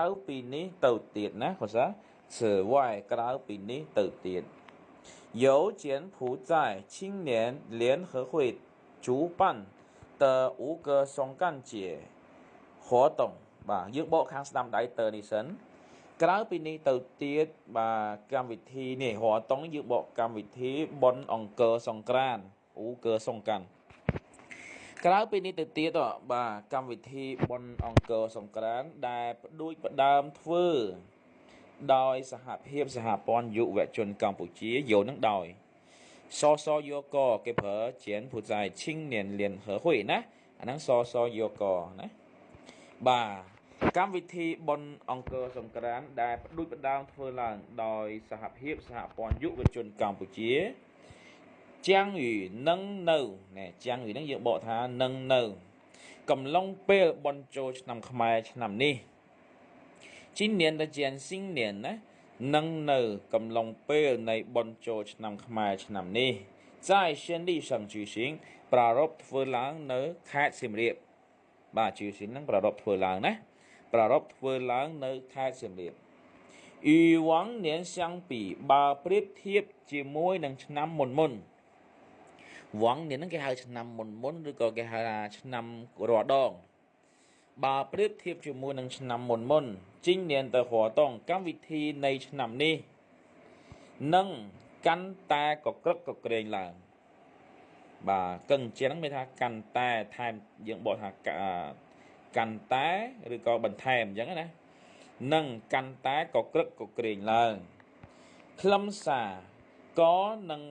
ៅពីនេះទៅទៀតណាគាត់សា此外ក្រៅពីនេះទៅទៀត由柬埔寨青年联合会主办的吴哥松干节活动បាទយើងបកខាងស្ដាំដៃតើនេះសិនក្រៅពីនេះទៅទៀតបាទកម្មវិធីនេះរាល់តុងយើងបកកម្មវិធីបុណ្យអង្គរសង្ក្រានអ៊ូកើសង្កាន់ក្រៅពីនេះទៅទៀតបាទកម្មវិធីបុណ្យអង្គរសង្ក្រានដែលផ្ដួចផ្ដើមធ្វើដោយសហភាពសហព័ន្ធយុវជនកម្ពុជាយោនឹងដោយសសយកគេប្រើ柬埔寨青年联合会ណាអាហ្នឹងសសយកណាបាទកម្មវិធីបុណ្យអង្គរសង្ក្រានដែលផ្ដួចផ្ដើមធ្វើឡើងដោយសហភាពសហព័ន្ធយុវជនកម្ពុជាជាងយូនឹងនៅណែជាងយូនឹងយើងបកថានឹងនៅកំឡុងពេលបុណ្យចូលឆ្នាំខ្មែរឆ្នាំនេះ今年的建新年ណានឹងនៅកំឡុងពេលនៃបុណ្យចូលឆ្នាំខ្មែរឆ្នាំនេះ在暹粒省举行ប្រារព្ធធ្វើឡើងនៅខេត្តសៀមរាបបាទ举行នឹងប្រារព្ធធ្វើឡើងណាប្រារព្ធធ្វើឡើងនៅខេត្តសៀមរាប与往年相比បើប្រៀបធៀបជាមួយនឹងឆ្នាំមុនមុនវងនេះហ្នឹងគេហៅឆ្នាំមុនមុនឬក៏គេហៅថាឆ្នាំរាល់ដងបើប្រៀបធៀបជាមួយនឹងឆ្នាំមុនមុន今年的活动កម្មវិធីនៃឆ្នាំនេះនឹងកាន់តែកក្រឹកកក្រែងឡើងបាទកឹងជាហ្នឹងមានថាកាន់តែថែមយើងបកថាកាន់តែឬក៏បន្ថែមអញ្ចឹងណានឹងកាន់តែកក្រឹកកក្រែងឡើងខ្លឹមសារក៏នឹង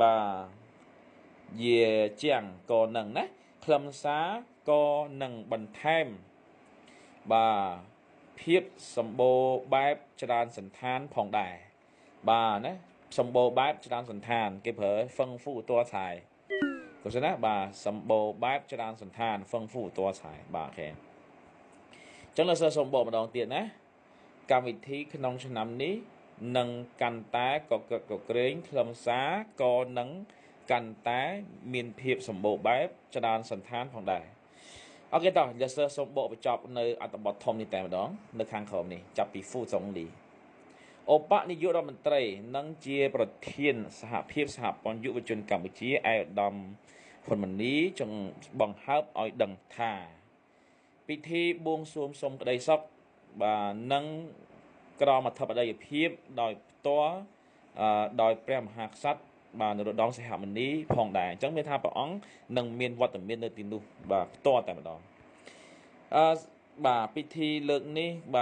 បាទយាជាងក៏នឹងណាខ្លឹមសារក៏នឹងបន្ថែមបាទភាពសម្បូរបែបច្រើនសន្តានផងដែរបាទណាសម្បូរបែបច្រើនសន្តានគេប្រើហ្វឹងហ្វូតួឆាយក៏ស្ណាបាទសម្បូរបែបច្រើនសន្តានហ្វឹងហ្វូតួឆាយបាទអូខេអញ្ចឹងលោកសិស្សសូមបកម្ដងទៀតណាកម្មវិធីក្នុងឆ្នាំនេះនឹងកាន់តែកក្រឹកកក្រែងខ្លឹមសារក៏នឹងកាន់តែមានភាពសម្បូរបែបច្រើនសន្តានផងដែរអូខេតោះលោកសិស្សសូមបកបញ្ចប់នៅអត្ថបទធំនេះតែម្ដងនៅខាងក្រោមនេះចាប់ពីហ្វូសុងលីឧបនាយករដ្ឋមន្ត្រីនិងជាប្រធានសហភាពសហព័ន្ធយុវជនកម្ពុជាឯកឧត្តមហ៊ុនម៉ាណីចង់បង្ហើបឲ្យដឹងថាពិធីបួងសួងសុំក្តីសុខបាទនិងក្រមអធិបតីភាពដោយផ្ទាល់ដោយព្រះមហាក្សត្របាទនរោត្តមសីហមុនីផងដែរអញ្ចឹងមានថាព្រះអង្គនឹងមានវត្តមាននៅទីនោះបាទផ្ទាល់តែម្ដងបាទពិធីលើកនេះបាទ